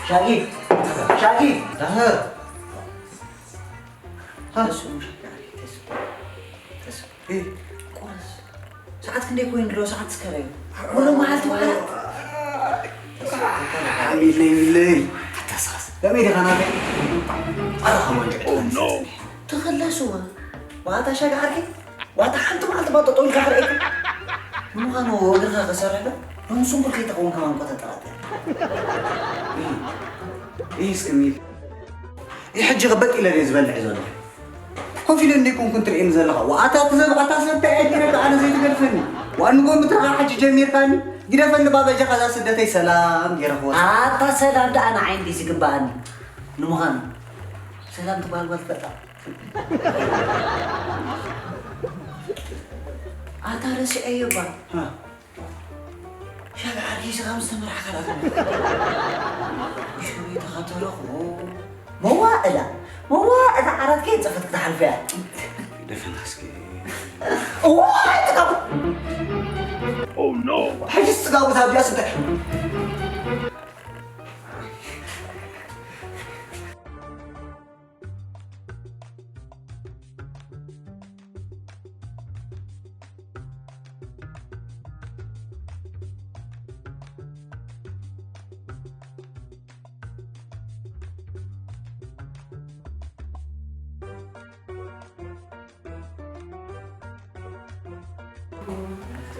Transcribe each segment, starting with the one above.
ሻጊ! ሻጊ! ዳህር! ሃ? ተስኡ፣ ሻጊ፣ ተስኡ። ተስኡ። እ? ቁረስ። ሰዓት ክንደይ ኮይኑ ኣሎ? ሰዓት እስከ ርኣዩ። ሙሉእ መዓልቲ ውዓል። ሚለይ፣ ሚለይ። ኣታስኻስ። ለመይ ዲኻ ናተይ? ኣረ፣ ከማን ጭዕጭዕ። ተኸለስዋ። ዋታ ሻጋ ዓርከይ፣ ዋታ ሓንቲ መዓልቲ ባጦ ጠው ኢልካ ክርእየካ። ንምዃኑ እግርኻ ክሰርሕ ዶ? ሎሚ ስንኩል ከይትኸውን ከማን እኮ ተጠራጢረ። እይ፣ እስኪ ሚል። እይ፣ ሕጂ ክበጥ ኢለ ድየ ዝበልዕ ዘለኹ? ኮፍ ኢለ እንደ ኮንኩን ትርእየኒ ዘለኻ? ዋታ ትዘብ-፣ ኣታ ሰብ እንታይ ኣየድግረካ ኣነ ዘይትገድፈኒ? ዋንጎ ምትርኻ ሕጂ ጀሚርካኒ? ግደፈኒ ባበጃኻ እዛ ስደተይ ሰላም ገይረ ክወጽእ። ኣታ ሰላም ደኣ ንዓይ እንዲ ዝግበኣኒ። ንምዃኑ ሰላም ትበሃል ጓል ትፈልጣ? ኣታ ረሲዐዮ እባ። ሃ። ሻጋ ዓርኪ ስኻ ምስ ተመርዓኻ ደኣ። ሽወይትኻ ተረኽቦ። መዋእላ፣ መዋእላ ዓራት ከየንጸፈት ክትሓልፍ እያ። ደፈና እስኪ። እዋይ፣ ጥጋቡ። Oh no! ሕጂስ ጥጋቡ እዛ ድያ ስተ-፣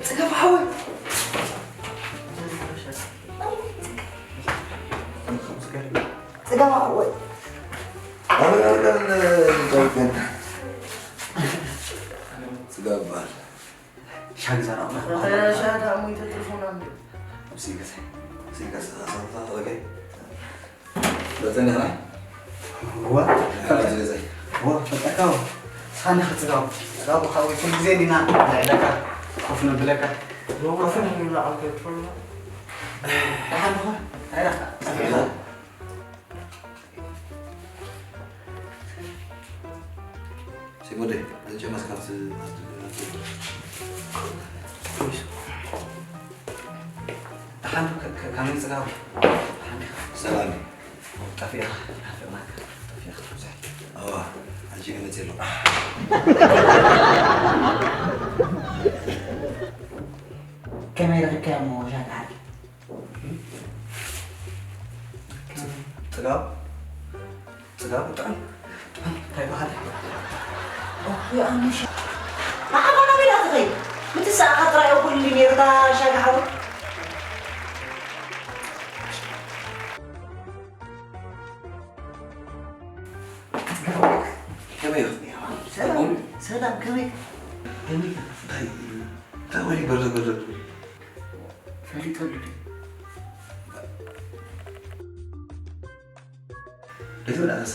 ጽጋብ ሓወይ። ጽጋብ ሓወይ። ጽጋብ በሃል። ሻግ ዘራቕ ሻግ ኣሞይ ተትርፎና እንዴ? ኣብ ሲንከስ፣ ሲንከስ፣ ኦኬ። በተን ደህና? እዋ፣ ፈለጥ። ዝገዛይ። እዋ፣ ፈለጥካ። ሳኒ ኸ ጽጋቡ። ጽጋቡ፣ ሓወይ፣ ኩሉ ግዜ እንዲና ንዕለካ፣ ኮፍ ነብለካ። እዋ፣ ኮፍ ፈለጥ። ንብላ፣ ዓውተ ትፈልጦ? ደሓን ዲኻ? እንታይ ደኣ? ጸኒሕካ? ሲሞዴ፣ ዘጨ መስካት ደሓን ከ-፣ ከ-፣ ከመይ ጽጋቡ? ደሓን ዲኻ? ሰላም። ጠፊእኻ፣ ናፊቕናካ፣ ጠፊእኻ ብዙሕ። እዋ፣ ሕጂ ክመጽእ ኣለኹ። ከመይ ረኺብካዮ እሞ ሻጋ ዓርከይ? ጽጋቡ? ጽጋቡ ጥዑም፣ ጥዑም እንታይ በሃል? ኦሆ፣ ኣነ ሻ-፣ ንዓኻ ናበይ ደኣ ትኸይድ? ምትሳእኻ ጥራይ እኮ ኢሉ ነይሩ፣ እታ ሻጋ ሓወይ። ከመይ ኢኻ? ሰላም፣ ሰላም፣ ከመይ፣ ከመይ? እንታይ፣ እንታይ ወይ በርደ በርደ ትብል? ፈሊጠሉ ድዩ? ደይትብል ኣነሳ።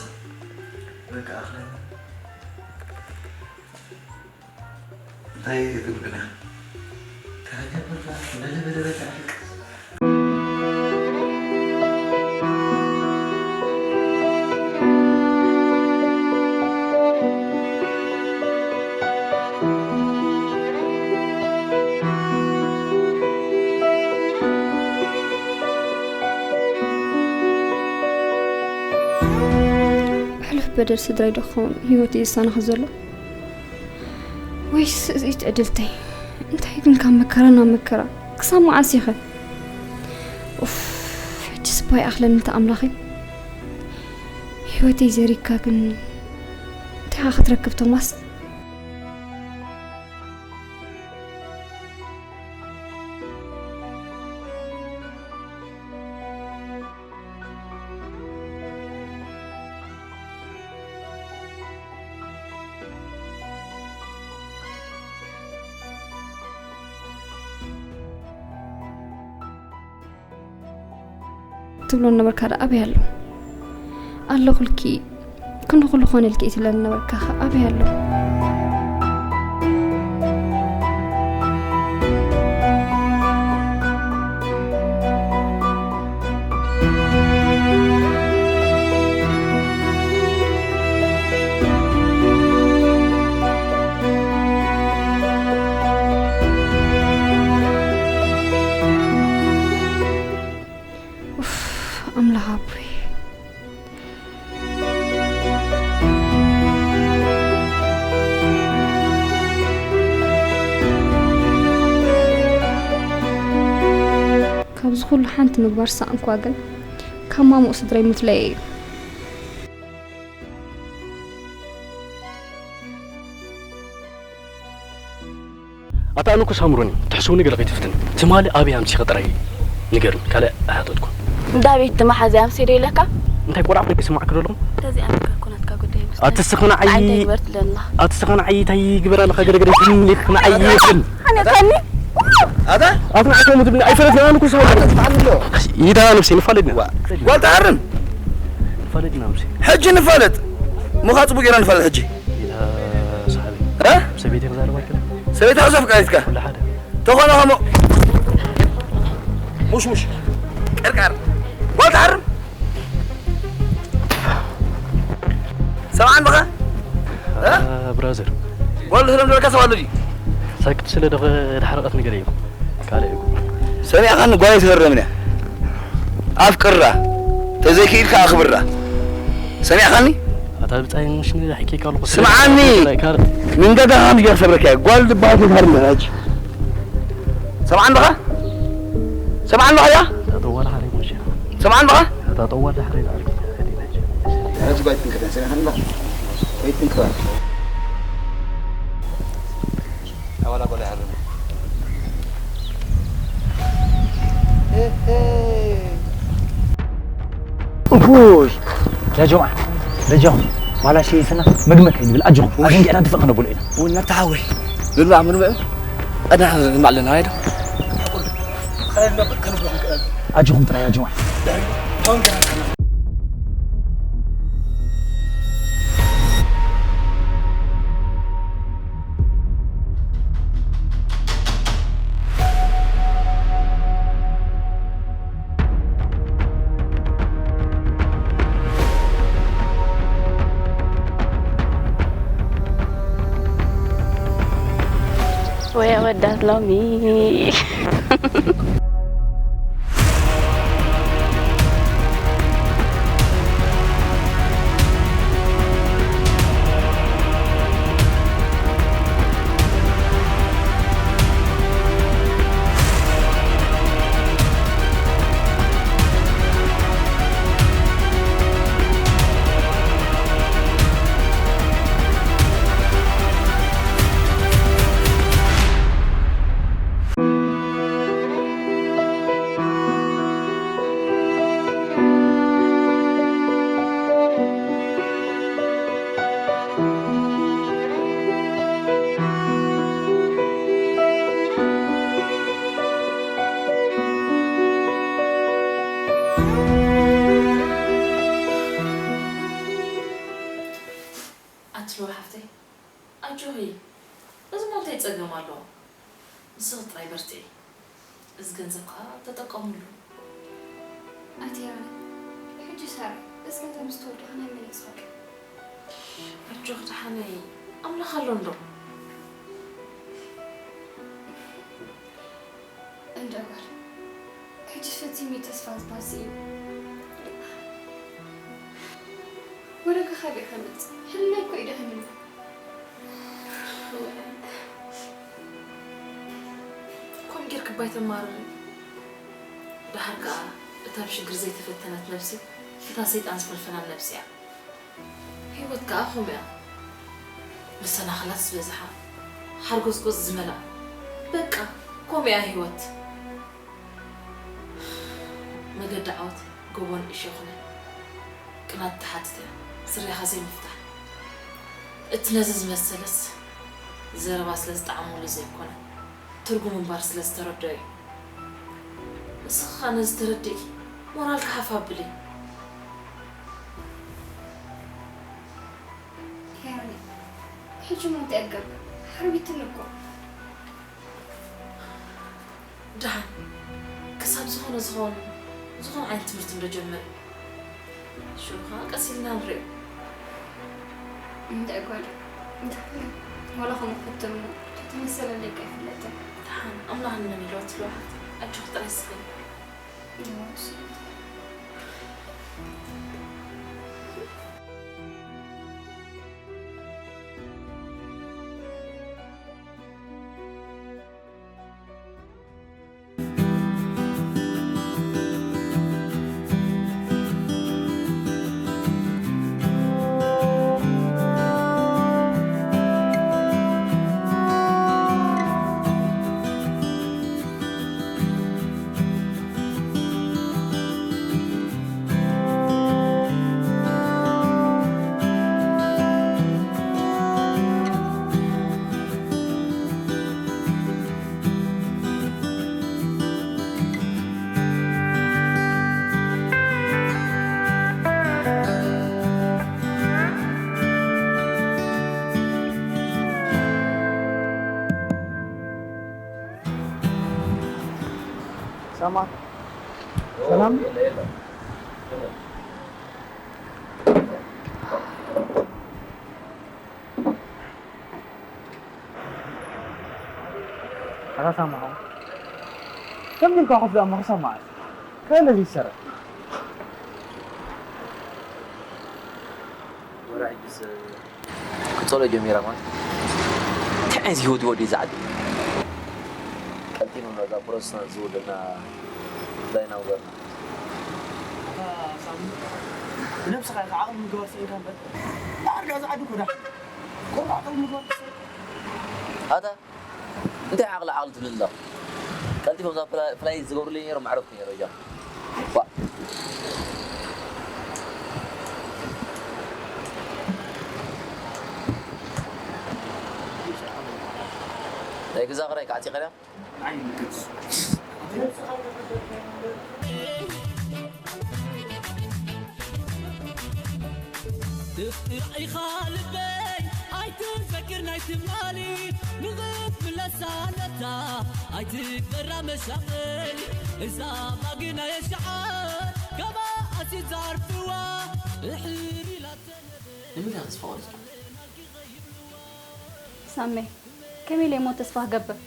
በቃ ኣኽለ። እንታይ ትብል ግና? ተረጋጋ፣ በለ፣ በለ፣ በቃ። ሕሉፍ በደል ስድራይ ዶ ክኸውን ህይወተይ ዝሳናኽ ዘሎ? ወይስ እዚ ትዕድልተይ? እንታይ ግን ካብ መከራ ናብ መከራ? ክሳብ መዓስ ኢኸ? ኡፍ፣ ሕጂ ስባ ይኣኽለኒ እንተ ኣምላኸይ። ህይወተይ ዘሪግካ ግን እንታይ ኢኻ ክትረክብ ቶማስ? ትብሎ ነበርካ ደኣ ኣበይ ኣሎ? ኣለኹልኪ፣ ክንዲ ኩሉ ኮነ ኢልኪ ትብለኒ ነበርካ ኸ ኣበይ ኣሎ? ኡፍ፣ ኣምላኽ ኣቦይ፣ እዚ ኩሉ ሓንቲ ምግባር ዝሰኣንኩዋ ግን ካብ ማሙቕ ስድረይ ምፍለየይ እዩ። ኣታ ኣነ እኮ ሳምሮን እዩ፣ ትሕስውኒ ገለ ከይትፍትን። ትማሊ ኣበይ ኣምሲኸ ጥራይ ንገርኒ፣ ካልእ ኣይሓተትኩን። እንዳ ቤት ትመሓዝ ኣምሲ ዶ ኢለካ? እንታይ ቆልዓ ኮይንካ ይስማዕካ ደሎ? ስለዚ ኣነ እኮ ናትካ ጉዳይ ይመስለኒ። ኣቲ ስኽና ዓይ-፣ ኣይ እንታይ ግበር ትደላ? ኣቲ ስኽና ዓይ እንታይ ይግበር ኣለኻ? ገለ ገለ ይብል፣ ስኽና ዓይ ይብል። ኣነ ከኒ? ኣታ? ኣቲ ንዓይ ከምኡ ትብልኒ ኣይፈለጥኩን፣ ኣነ እኮ ሳምሮን። ኣታ ትፍዓል ኣሎ። ይዳ ነብሲ ንፋለጥና። ዋ። ጓል ትሃርም። ንፋለጥና ነብሲ። ሕጂ ንፋለጥ። ምዃ ጽቡቅ ጌርና ንፋለጥ ሕጂ። ኢላ ሰሓቢ። እ? ሰበይቲ ክዛረብ ኣይክእልን። ሰበይቲ ክዛረብ ኣይክእልን። ኩሉ ሓደ። ተኾነ ኸሞ-፣ ሙሽ ሙሽ። ቀርቃር። ጓል ትሃርም። ሰብዓን በኻ? እ? አ፣ ብራዘር። ጓል ዝህለም ዘለካ ሰብ ኣሎ ድዩ? ሳክት ስለ ደኸ-፣ ደሓረቐት ነገር እዩ። ካልእ እዩ። ሰሚዕኻኒ ጓል ትህረም እያ። ኣፍቅራ። ተዘይክኢልካ ኣኽብራ። ሰሚዕኻኒ? ኣታ ብጻይ ምሽ ንሕኪ ካልኩ ስምዓኒ። ናይ ካርድ። መንገዳ ከም ጌር ሰብረካ ጓል ዝበሃል ትትሃርም ሕጂ። ሰምዓን በኻ? ሰምዓን በኻ ያ? ኣታ ጠዋል ሓረይ ሙሽ። ሰምዓን በኻ? ኣታ ጠዋል ሓረይ። ሕጂ ጓል ትንከዳ ሰሚዕኻኒ በኻ? ወይ ትንከዳ። ኣዋላ ጓል ይሃርም። እፎይ! ያ ጀማዓ፣ ደጃኹም፣ ዋላ ሸይስና መግመ ከይንብል፣ ኣጆኹም፣ ኣጆኹም፣ ጌና ድፍእ ክነብሎ ኢና። ወላ ተሓወይ፣ ንብላዕ ምንበ፣ ቀድና ንማዕ ኣለና፣ ኣይዶ? ኣጆኹም ጥራይ፣ ያ ጀማዓ። ወይ ኣወዳት ሎሚ። ኣትሎ ሓፍተይ፣ ኣጆኺ፣ እዚ ሞ እንታይ ጸገም ኣለዎ? ንስኺ ጥራይ በርትዒ። እዚ ገንዘብ ከኣ ተጠቀምሉ። ኣቲ ሄራን፣ ሕጂ ሳራ፣ እዚ ገንዘብ ምስ ተወደኣ ናይ መን እዩ ዝኸውን? ኣጆኺ ደሓነይ፣ ኣምላኽ ኣሎ እንዶ። እንዳ ጓል፣ ሕጂ ፈጺሙ ተስፋ ዝባሲ እዩ። ወረጋ ካበይ ከምጽእ? ሕልናይ እኮ እዩ ደኺሙኒ። ከምኡ ጌርኪ እባ ኣይተማርሪ። ደሓር ከኣ እታ ብሽግር ዘይተፈተነት ነብሲ፣ እታ ሰይጣን ዝፈልፈላ ነብሲ እያ። ህይወት ከኣ ከምኡ እያ። መሰናኽላት ዝበዝሓ፣ ሓርጎጽጎጽ ዝመልኣ። በቃ፣ ከምኡ እያ ህይወት። መገዲ ዓወት ጎቦ ንእሾኽ እያ። ቅናት ትሓትት እያ፣ ስርያኻ ዘይምፍታሕ። እቲ ነዚ ዝመሰለስ ዘረባ ስለ ዝጠዓመሉ ዘይኮነ፣ ትርጉም እምበር ስለ ዝተረድኦ እዩ። ንስኻ ነዚ ተረዲእኪ፣ ሞራልካ ሃፍ ኣብሊ። ሄርኒ፣ ሕጂ ሞ እንታይ እገብር? ሓርቢትኒ እኮ። ደሓን፣ ክሳብ ዝኾነ ዝኾን፣ ዝኾነ ዓይነት ትምህርቲ እንዶ ጀምር። ሽዑ ኸዓ ቀስ ኢልና ንሪኦ። እንታይ ጓል፣ እንታይ ዋላ ኸም ክፍትን እሞ፣ ተተመሰለለይ እኮ ኣይፍለጥን። ደሓን፣ ኣምላኽ ንመን ኢልዋ ትብልዋ ሓፍተይ? ኣጆኺ ጥራይ ስኺ። እዋ፣ እሱ። ሳማ፣ ሰላም? ኣታ ሳማ፣ ከምዚ ኢልካ ኮፍ ደኣ እሞ ክሰማዕ። ከለ ዘይሰርሕ። ወራይ ብስ ክጸሎ ጀሚራ ማለት። እንታይ ዓይነት ህይወት ይወዲ ዝዓዲ? ቀልጢፉ እዛ ፕሮቴስታንት ዝውድና ዳይናውዘር። ኣታ ሳሚ፣ ብነብስኻ ኢኻ ዓቕሊ ምግባር ስኢንካ እምበር። ዳርጋ ዝዓዲ እኮ ዳሕ። ኮፍ ዓቕሊ ምግባር ትስእል። ኣታ እንታይ ዓቕሊ ዓቕሊ ትብል ኣለኻ? ቀልጢፎም እዛ ፍላ-፣ ፍላይት ዝገብሩለይ ነይሮም፣ ኣዕረፍኩ ነይረ እዚኦም። ዋ። ናይ ገዛ ክራይ ከዓ ዓፂኻ ድያ? ትፍራኢኻ ልበይ ኣይትዘክር ናይ ትማሊ ንኽትምለሳ ኣለታ ኣይትግበራ መሻቐሊ እዛ ባግና የሻዓር ገባ ኣሲት ዝዓርፍዋ እሕር ኢላተነበ ንምንታይ ተስፋ ቆሪጽካ? ሳሜ፣ ከመይ ኢለ እሞ ተስፋ ክገብር?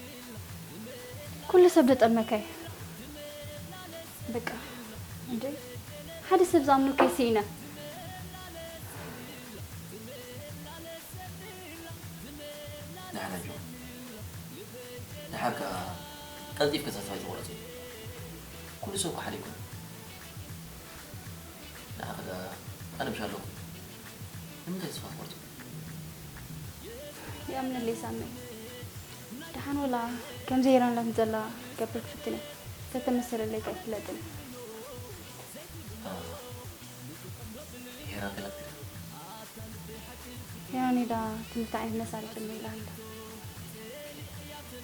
ኩሉ ሰብ ደጠልመካ እዩ። በቃ እንዴ፣ ሓደ ሰብ ዝኣምነልካ ስኢነ። ንዓና ጆ፣ ንሓካ ቀልጢፍካ ተስፋ ኣይትቑረጽ እዩ። ኩሉ ሰብ እኮ ሓደ ኣይኮነን። ንዓኺ ደኣ ኣነ ምሽ ኣለኹ። ንምንታይ ተስፋ ትቖርጺ? ይኣምነለይ ሳመይ። ደሓን ወላ ከምዚ ሄራን ላትን ዘላ ክገብር ክፍትን እየ። ተተመሰለለይ ከ ኣይፍለጥን። ሄራን ከላትካ? ሄራን ኢዳ ትምህርቲ ዓይነት መሳሪት እሞ ኢላ እንዳ።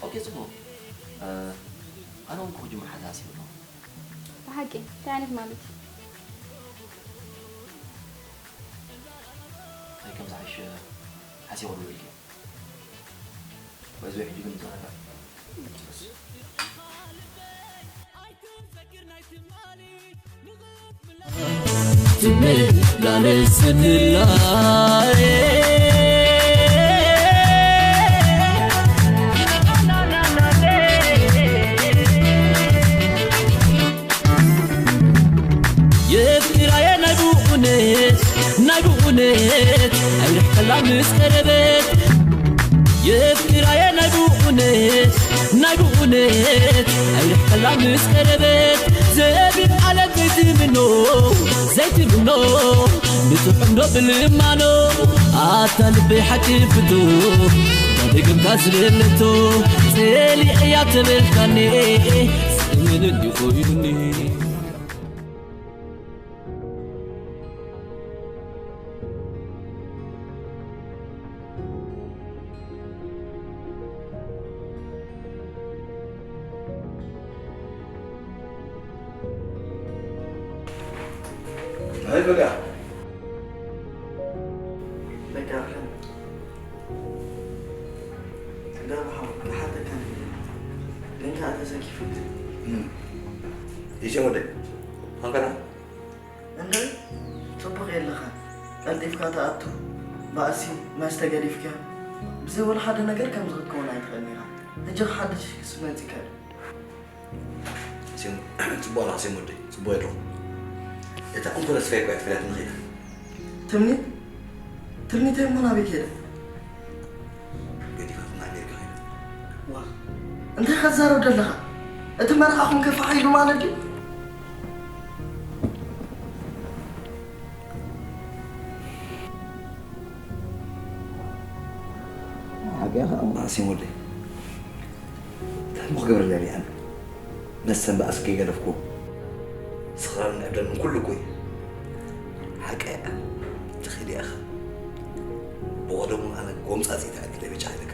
ኦኬ ጽቡቕ። ኣነ እውን ክጅምር ሓዛ ሓሲበ ኣለኹ። ብሓቂ እንታይ ዓይነት ማለት እዩ? እንታይ ከም ዝሓይሽ ሓሲበ ኣለኹ ኢልኪ። በዚ ሕጂ ግን ንዘረጋ። ትመላለስ ንላየ የፍቅራየ ናይ ብኡነት ናይ ብኡነት ኣይርሕቀላ ምስ ቀረበት የፍቅራየ ናይ ብኡነት ናይ ብኡነት ኣይርሕቀላ ምስ ቀረበት ዘቢብ ዓለም ዘይትምኖ ዘይትምኖ ንጥዕምዶ ብልማኖ ኣታ ልበይ ሓቂ ፍቱ ዳደገምካ ዝብለቶ ጸሊእያ ተበልካኒ ስእምን እንዲኾይኑኒ هاي بقى. بقى. لا بحاول حتى كان لين هذا زكي فوت. ايش يا ولد؟ هنقرا. እንደ ጽቡቕ የለኻን ቀልጢፍካ ትኣቱ ብኣሲ መስተ ገዲፍካ ብዘይ ወላ ሓደ ነገር ከምዚ ክትከውን ኣይትኽእልን ኢኻ። ሕጂ ሓድሽ ክስ መጺካ እዩ። ጽቡቕ ኣለኻ ሴም ወደይ፣ ጽቡቕ ኣለኹ። እታ እንኮ ተስፋይ እኮ እያ ትፈልያትኒ ኸይዳ። ትምኒት ትምኒተይ እሞ ናበይ ከይደ? ገዲፋትና ኣሜሪካ ኸይዳ። ዋ እንታይ ኸዛረብ ደለኻ? እቲ መርዓኹም ከፋሓ ኢሉ ማለት ድዩ? ሓቂኻ እሞ ሴም ወደይ። እንታይ እሞ ክገብረላ እየ ኣነ? መስተን ብኣስከይ ገደፍኩ። ስኽራንን ዕብደልን ኩሉ እኮ እዩ። ሓቀይ እያ። ትኽእል ኢኻ። ብቐደሙ ኣነ ጎምጻጺ ተኣኪለ ብቻ ኣይለካ።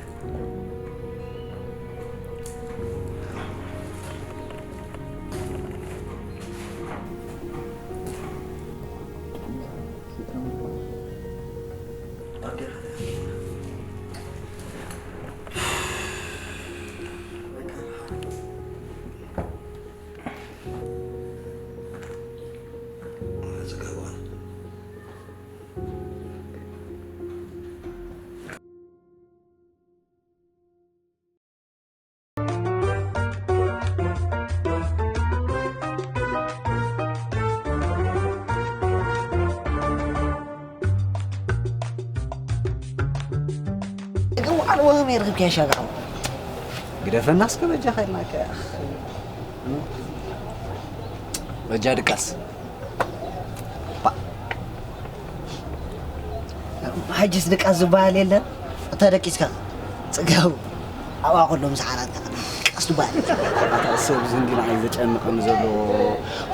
ኣልቦ ከመይ ረኺብካያ ሻጋዕ? ግደፈና እስከ በጃኻ ኢልናካ። በጃ ድቃስ። ባ። ሕጅስ ድቃስ ዝበሃል የለን። እታ ደቂስካ ጽጋቡ ኣብኣ ከሎ ምስ ሓራትካ ድቃስ ዝበሃል። ኣታ ሰብ እዚ እንዲ ንዓይ ዘጨንቐኒ ዘሎ።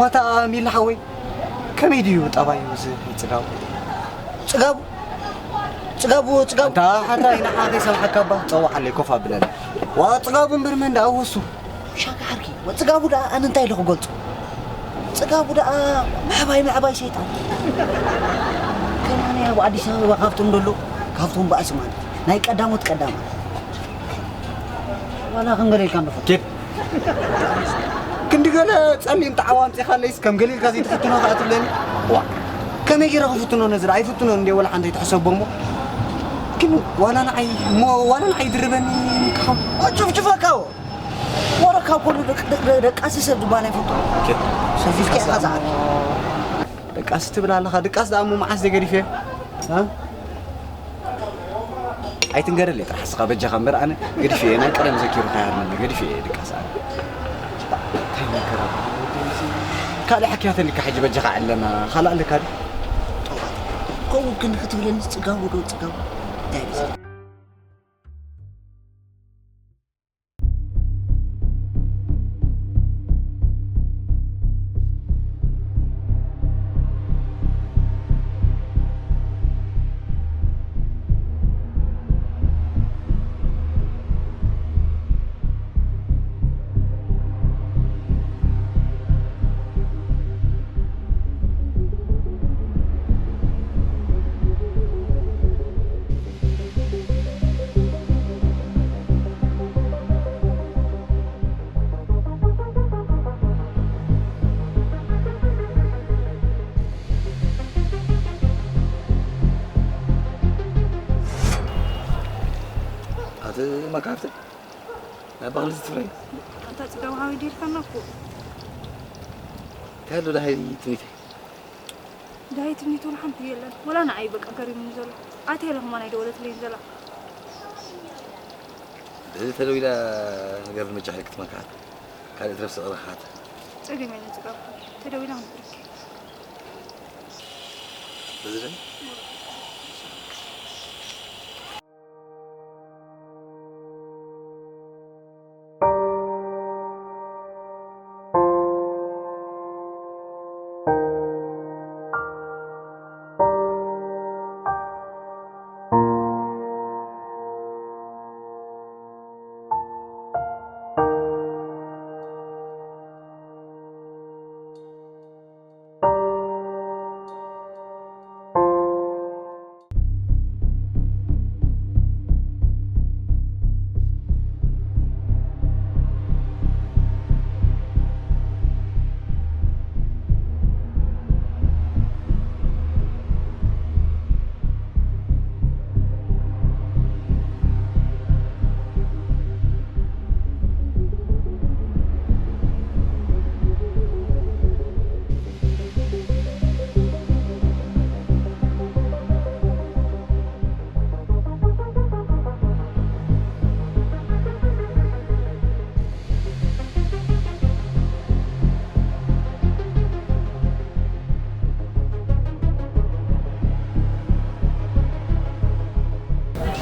ዋታ ሚሊ ሓወይ፣ ከመይ ድዩ ጠባዩ እዚ ጽጋቡ? ጽጋቡ? ጽጋቡ፣ ጽጋቡ። ኣንታ ሓራይ ንዓ ከይሰምዓካ እባ ጸውዓለይ ኮፍ ኣብለኒ። ዋ ጽጋቡ እምበር መን ደኣ ወሱ? ሻካ ሓርኪ። ዋ ጽጋቡ ደኣ ኣነ እንታይ ኢለ ክገልጾ? ጽጋቡ ደኣ ምዕባይ ምዕባይ ሰይጣን። ከማን ኣብ ኣዲስ ኣበባ ካብቶም ደሎ ካብቶም ባእሲ ማለት ናይ ቀዳሞት ቀዳማ። ዋላ ክንገደልካ ንፈቱ። ኬድ። ክንዲ ገለ ጸሊም ጣዕዋ ኣምጺኻለይስ ከም ገሊልካ ዘይትፍትኖ ከኣ ትብለኒ? ዋ፣ ከመይ ገይረ ክፍትኖ ነዚ ደኣ? ኣይፍትኖን እንዴ ወላ ሓንቲ ኣይትሕሰቦ እሞ። ግን ዋላ ንዓይ፣ እሞ ዋላ ንዓይ ይድርበኒ ክኸም። ጭፍጭፈካ ወ። ወረ ካብ ኩሉ ደቅ-፣ ደቅ-፣ ደቃሲ ሰብ ዝበሃል ኣይፈቱ። ኬድ። ሰፊፍካ ኢኻ ዝዓቢ። ደቃሲ ትብል ኣለኻ፣ ድቃስ ደኣ እሞ መዓስ ደይ ገዲፈ? እ? ኣይትንገረለይ ጥራሕ እስኻ በጃኻ እምበር፣ ኣነ ገዲፈ እየ፣ ናይ ቀደም ዘኪሩካ ይሃርመኒ፣ ገዲፈ እየ ድቃስ ኣነ። እንታይ መከራ። ካልእ ሓኪያተኒ እካ ሕጂ በጃኻ ዕለና፣ ካልእ ኣለካ ድዩ? ከምኡ ግን ክትብለኒ ጽጋቡ ዶ ጽጋቡ? እንታይ ይመስል? ኣቲ መካፍቲ ናይ በቕሊ ትፍረይ። ኣንታ ጽጋቡ ሓወይ ዲርካና እኮ። እንታይ ኣሎ ደሃይ ትምኒተይ? ደሃይ ትምኒት ወላ ሓንቲ የለን። ወላ ንዓይ በቃ ገሪሙኒ ዘሎ። ኣትያ ኢለ ከማን ኣይደወለትለይን ዘላ። በዚ ተደዊላ ነገር ንመጫሕ ክትመካት ካልእ ትረፍ ስቕረኻት። ጸገም የለን ጽጋቡ ሓወይ። ተደዊላ ክንብርክ። በዚ ደ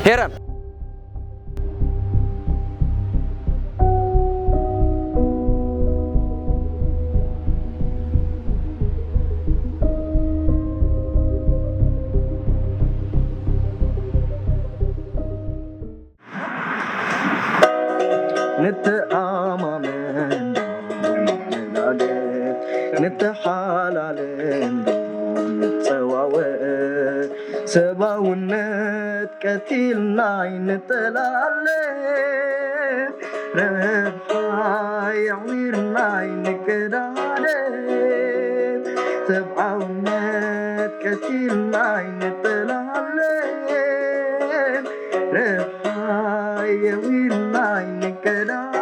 ሄራን። ንተኣማመን ንላገብ፣ ንተሓላለን ንጸዋወእ፣ ሰብኣውነት ቀቲልና ኣይንጠላለን፣ ረብሓ የዕዊርና ኣይንቀዳደም፣ ሰብኣውነት ቀቲልና ኣይንጠላለን፣ ረብሓ የዕዊርና ኣይንቀዳደም።